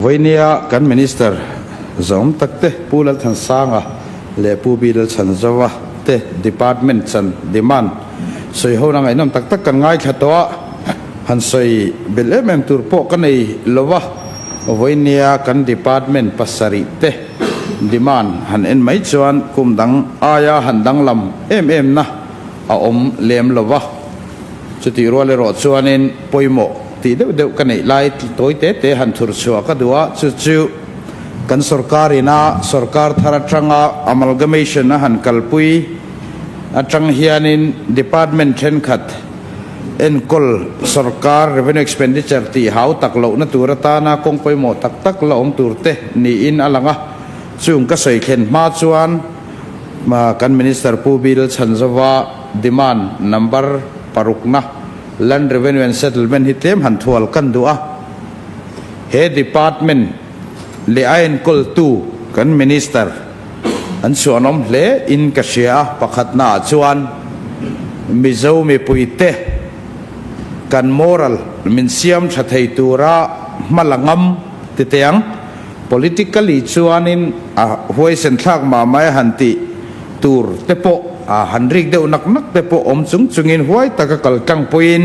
Vawinia kan Minister zawm tak te Pu Lalthansanga leh Pu B Lalchhanzova te Department chan demand sawi ho na ngaihnawm tak tak kan ngaithla tawh a, han sawi belh em em tur pawh ka nei lo va, vawinia kan Department pasarih te demand han en mai chuan kum dang aia han danglam em em na a awm lem lo va, chutih rual erawh chuanin pawimawh. Tih deuh deuh ka neih lai tawi te te han thur chhuah ka duh a, chu chu kan sorkar ina sorkar thar atanga amalgamation a han kalpui atang hianin department thenkhat enkawl sorkar revenue expenditure tih hau tak lohna tur atana kawng pawimawh tak tak la awm tur te niin a lang a, chung ka sawi thlen hma chuan kan Minister Pu Bill Chhanzova demand number parukna Land Revenue and Settlement hi tlem han thual kan duh a, he department leh a enkawltu kan Minister an chhuanawm hle in ka hria a, pakhatna ah chuan Mizo mipuite kan moral min siam tha thei tura hma la ngam ti teh ang, politically chuanin a huaisen thlak mah mai a han tih tur te pawh a han rik deuh nak nak te pawh awm chung chungin huai taka kal tlang pawhin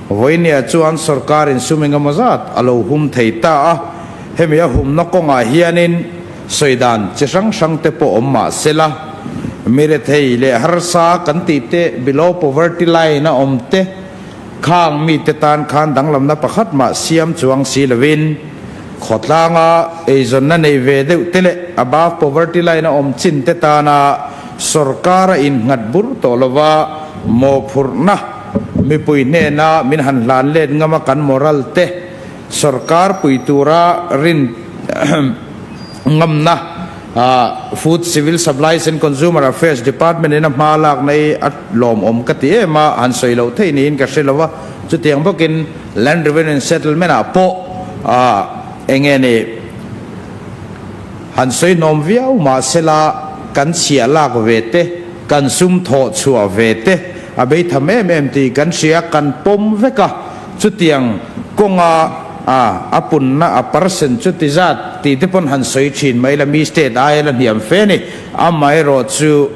vawinia chuan sorkarin sum engemaw zat a lo hum thei ta a, hemi a humna kawngah hianin sawi dan chi hrang hrang te pawh awm mah sela, mi rethei leh harsa kan tih te below poverty line a awm te Khang mite tan khan danglamna pakhat mah siam chuang si lovin, khawtlanga eizawnna nei ve deuh te leh above poverty line a awm chin te tana sorkar a innghat bur tawh lova mawhphurhna mipui hnena min han hlan let ngam a kan moral te sorkar pui tura rin ngamna Food, Civil Supplies and Consumer Affairs Department in a hma lakna hi a lawmawm ka ti em a, han sawi loh theih niin ka hre lo a, chutiang bawkin Land Revenue and Settlement ah pawh eng nge ni han sawi hnawm viau mahsela kan chhiah lak ve te, kan sum thawh chhuah ve te a beitham em em tih kan hria, kan pawm vek a, chutiang kawnga A, a punna a percent chu ti zat tih te pawn han sawi thin mai la, mi state aia la hniam fe ni. Amaherawh chu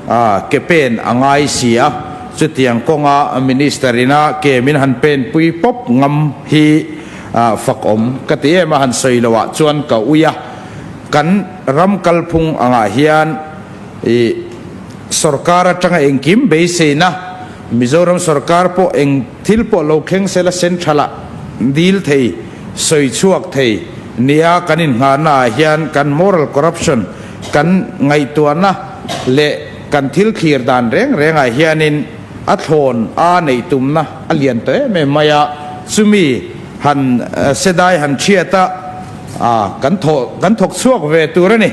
a ke pen a ngai si a, chutiang kawnga minister ina ke min han pen pui pawp ngam hi fak awm ka ti em a, han sawi loh ah chuan ka ui a. Kan ram kalphung angah hian i sorkar atanga engkim beiseina Mizoram sorkar pawh eng thil pawh lo thleng sela central ah dil thei, sawi chhuak thei nia kan inngahna ah hian kan moral corruption kan ngaihtuahna leh kan thil thlir dan reng reng ah hianin a thlawn a neih tumna a lian tawh em em mai a, chumi han sedai han thiat a kan thawh kan thawk chhuak ve tur a ni.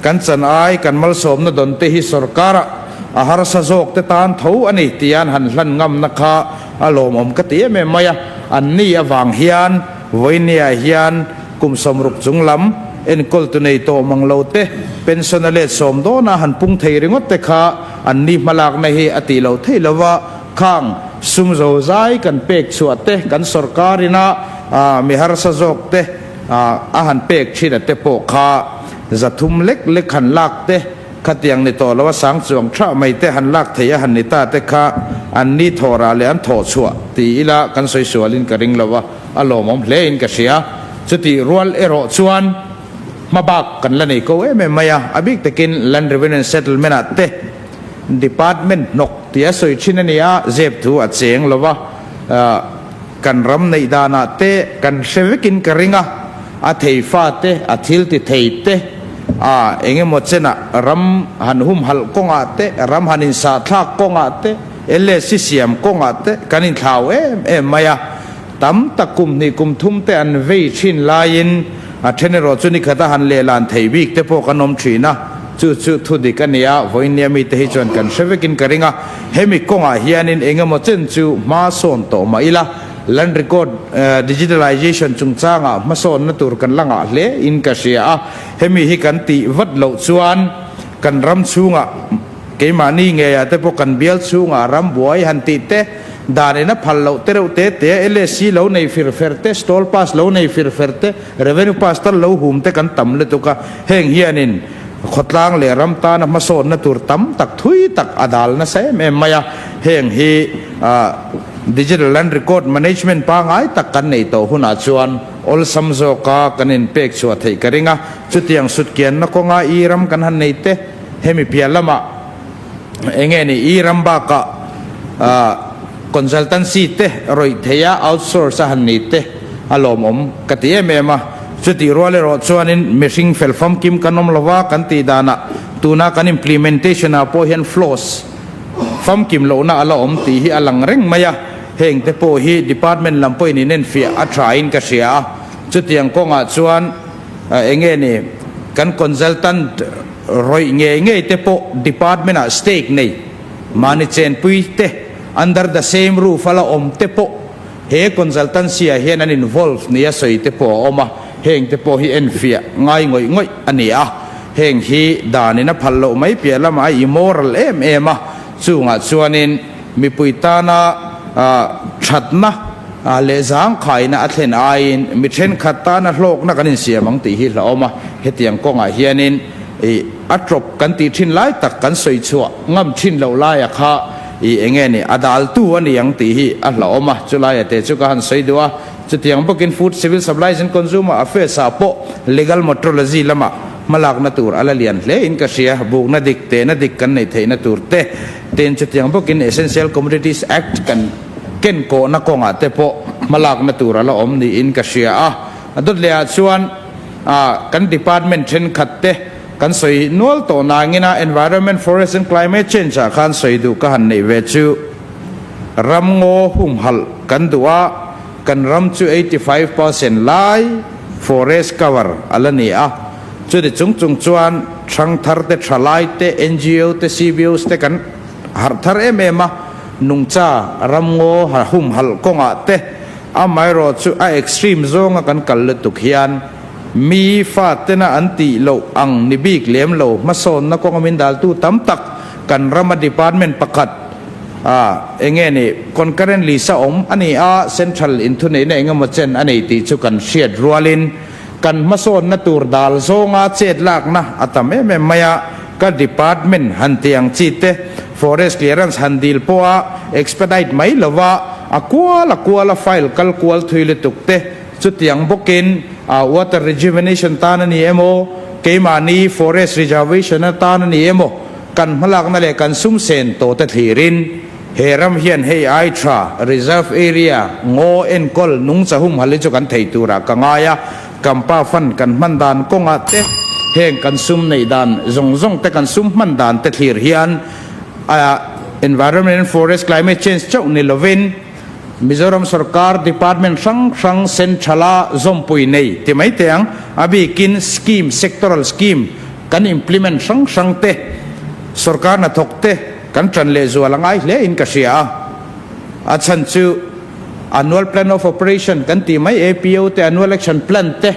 Kan chan ai kan malsawmna dawn te hi sorkar ah a harsa zawk te tan tho a ni tian han hlan ngamna kha a lawmawm ka ti em em mai a. An ni avang hian vawinia hian kum 60 chung lam enkawl tu nei tawh mang lo te pension a let sawm dawn a han pung thei ringawt te kha an ni hmalakna hi a tih loh theih lo va, khang sum zo zai kan pek chhuah te kan sorkar ina mi harsa zawk te a han pek thin a te pawh kha 300 lek lek han lak te, khatiang ni tawh lo a sang chuang thah mai te han lak thei a han ni ta te kha an ni thawhrah leh an thawh chhuah ti ila kan sawi sualin ka ring lo a, a lawmawm hle in ka hria. Chutih rual erawh chuan hmabak kan la nei ko em em mai a, a bik takin Land Revenue and Settlement ah te Department hnawk tia sawi thin a ni a, zep thu a cheng lo va, Kan ram neih danah te kan hre vekin ka ring a, a thei fa te, a thil ti thei te, a engemaw chenah ram han humhalh kawngah te, ram han insahthlak kawngah te, LSC siam kawngah te kan inthlau em em mai a. Tam tak kum hnih kum thum te an vei thin laiin a then erawh chu nikhata han lehlan thei bik te pawh kan awm thin a, chu chu thu dik a ni a, vawiin mite hi chuan kan hre vekin ka ring a. Hemi kawngah hianin engemaw chen chu hma sawn tawh mah ila, Land Record Digitalization chungchangah hmasawnna tur kan la ngah hle in ka hria a, hemi hi kan tih vat loh chuan kan ram chhungah keimahni ngeiah te pawh kan bial chhungah ram buai han tih te, Dan in a phal loh te reuh te te a, LSC lo nei fir fer te, stall pass lo nei fir fer te, revenue pass tal lo hum te kan tam lutuk a, heng hianin khawtlang leh ram tana hmasawnna tur tam tak thui tak a dal nasa em em mai a, heng hi Digital Land Record Management pangai tak kan nei tawh hunah chuan awlsam zawka kan inpek chhuah theih ka ring a, chutiang sutkianna kawnga i ram kan han nei te hemi piah lamah enge ni i ram bakah consultancy te rawih theih a outsource a han ni te a lawmawm ka ti em em a, chutih rual erawh chuanin mihring fel famkim kan awm lova kan tih danah tuna kan implementation ah pawh hian flaws famkim lohna a la awm tih hi a lang reng mai a, heng te pawh hi department lam pawhin inenfiah a tha in ka hria a, chutiang kawngah chuan enge ni kan consultant rawih ngei ngei te pawh department ah stake nei mahni chenpui te under the same roof a la awm te pawh he consultancy ah hian an involve nia sawi te pawh a awm a, heng te pawh hi enfiah ngai ngawih ngawih a ni a, heng hi dan in a phal loh mai piah lamah a immoral em em a, chungah chuanin mipui tana thatna leh zangkhaina a thlen aiin mi thenkhat tana hlawkna kan insiam ang tih hi hlauhawm a, hetiang kawngah hianin ih a tawp kan tih thin lai tak kan sawi chhuah ngam thin loh laia kha ih enge ni a daltu a ni ang tih hi a hlauhawm a, chulaia te chu ka han sawi duh a, chutiang bawkin Food, Civil Supplies and Consumer Affairs ah pawh Legal Metrology lamah hmalakna tur a la lian hle in ka hria, bukna dik, tehna dik kan neih theihna tur te, tin chutiang bawkin Essential Commodities Act kan ken kawhna kawngah te pawh hmalakna tur a la awm niin ka hria a. A dawt leh ah chuan kan department thenkhat te kan sawi nual tawh nangin a Environment, Forest and Climate Change ah khan sawi duh ka han neih ve chu ramngaw humhalh kan duh a, kan ram chu 85% lai forest cover a la ni a, chuti chung chung chuan thangthar te, thalai te, NGO te, CBOs te kan harh thar em em a, nungcha ramngaw humhalh kawngah te amaherawh chu a extreme zawnga kan kal lutuk hian mi fatena an tih loh ang ni bik lem lo hmasawnna kawnga min daltu tam tak kan rama department pakhat a enge ni concurrent list a awm a ni a, central inthuneihna engemaw chen a nei tih chu kan hriat rualin kan hmasawnna tur dal zawnga chet lakna a tam em em mai a. Ka department han tih ang chi te forest clearance han dil pawh a expedite mai lo va, a kual a kual a file kal kual thui lutuk te chutiang bawkin a water rejuvenation tan a ni emaw keimahni forest reservation atan a ni emaw kan hmalakna leh kan sum sen tawh te thlirin he ram hian hei ai tha reserve area ngaw enkawl nungcha humhal hi chu kan thei turah ka ngai a. Campa fund kan hman dan kawngah te, heng kan sum neih dan zawng zawng te kan sum hman dan te thlir hian Environment and Forest Climate Change chauh ni lovin Mizoram sorkar department hrang hrang central a zawmpui nei ti mai teh ang, a bikin scheme, sectoral scheme kan implement hrang hrang te sorkar hnathawk te kan tan lehzual a ngai hle in ka hria a, a chhan chu. Annual Plan of Operation kan tih mai APO te Annual Action Plan te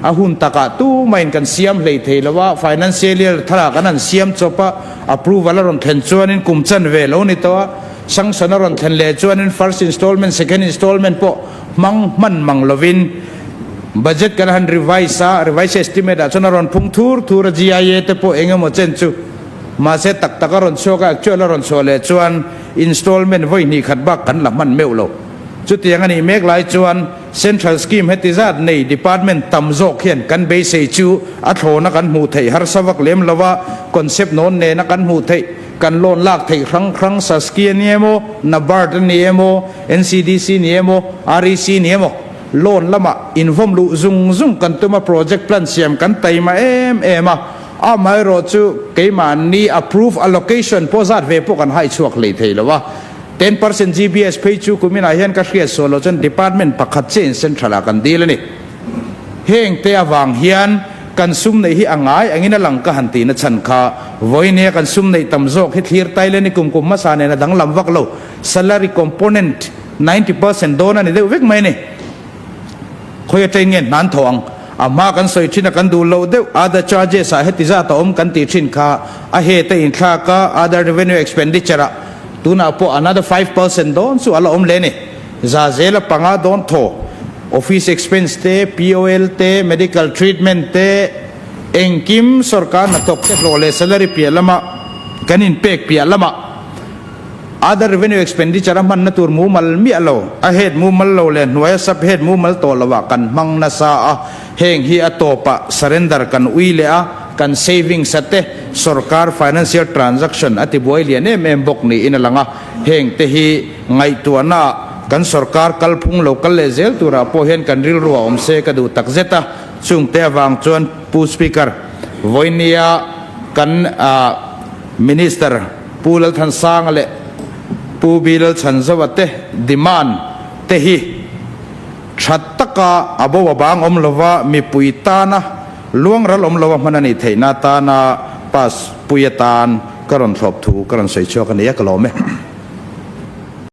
a hun takah tumahin kan siam hlei thei lo a, Financial Year tharah kan han siam chawp a, approval a rawn thlen chuanin kum chanve lo ni tawh a, sanction a rawn thlen leh chuanin first installment, second installment pawh hmang hman mang lovin budget kan han revise a, revise estimate ah chuan a rawn phung thur thur a, GIA te pawh eng emaw chen chu mahse tak tak a rawn chhuak a, actual a rawn chhuah leh chuan Installment vawi hnih khat bak kan la hman meuh lo. Chutiang a nih mek lai chuan Central Scheme heti zat nei Department tam zawk hian kan beisei chu a thlawna kan hmuh theih harsa vak lem lo a, concept nawn nena kan hmuh theih, kan loan lak theih hrang hrang Saskia ni emaw, NABARD a ni emaw, NCDC ni emaw, REC ni emaw loan lamah invawm luh zung zung kan tum a, project plan siam kan taima em em a. Amaherawh chu keimahni approve allocation pawh zat ve pawh kan hai chhuak hlei thei lo a, 10% GBS phei chu kuminah hian ka hriat sual loh chuan department pakhat chiahin central ah kan dil a ni. Heng te avang hian kan sum neih hi a ngai angin a lang ka han tihna chhan kha vawinia kan sum neih tam zawk hi thlir tai leh ni kum kum hmasa nen a danglam vak lo, salary component 90% dawn a ni deuh vek mai a ni. Khawi aṭain nge hnan tho ang? A hma kan sawi ṭhin a kan duh loh deuh, other charges ah heti zat a awm kan tih ṭhin kha a head a inthlak a, other revenue expenditure ah Tunah pawh another 5% dawn chu a la awm leh a ni. Zazela panga dawn thaw, office expense te, POL te, medical treatment te, engkim sorkar hnathawk te hlawh leh salary piah lama kan inpek piah lamah other revenue expenditure a hmanna tur mumal miah lo, a head mumal lo leh hnuaia sub head mumal tawh lovah kan hmang nasa a, heng hi a tawpah surrender kan ui leh a, kan savings a te sorkar financial transaction a tibuai lian em em bawk niin a lang a, heng te hi ngaihtuahna kan sorkar kalphung lo kal leh zel turah pawh hian kan rilru a awm se ka duh tak zet a, chungte avang chuan Pu Speaker, vawinia kan Minister Pu Lalthansanga leh Pu B Lalchhanzova te demand te hi tha taka a bo a bang awm lova mipui tana luangral awm lo a hman a nih theihna atana pass pui atan ka rawn thlawp thu ka rawn sawi chhuak a ni a, ka lawm e.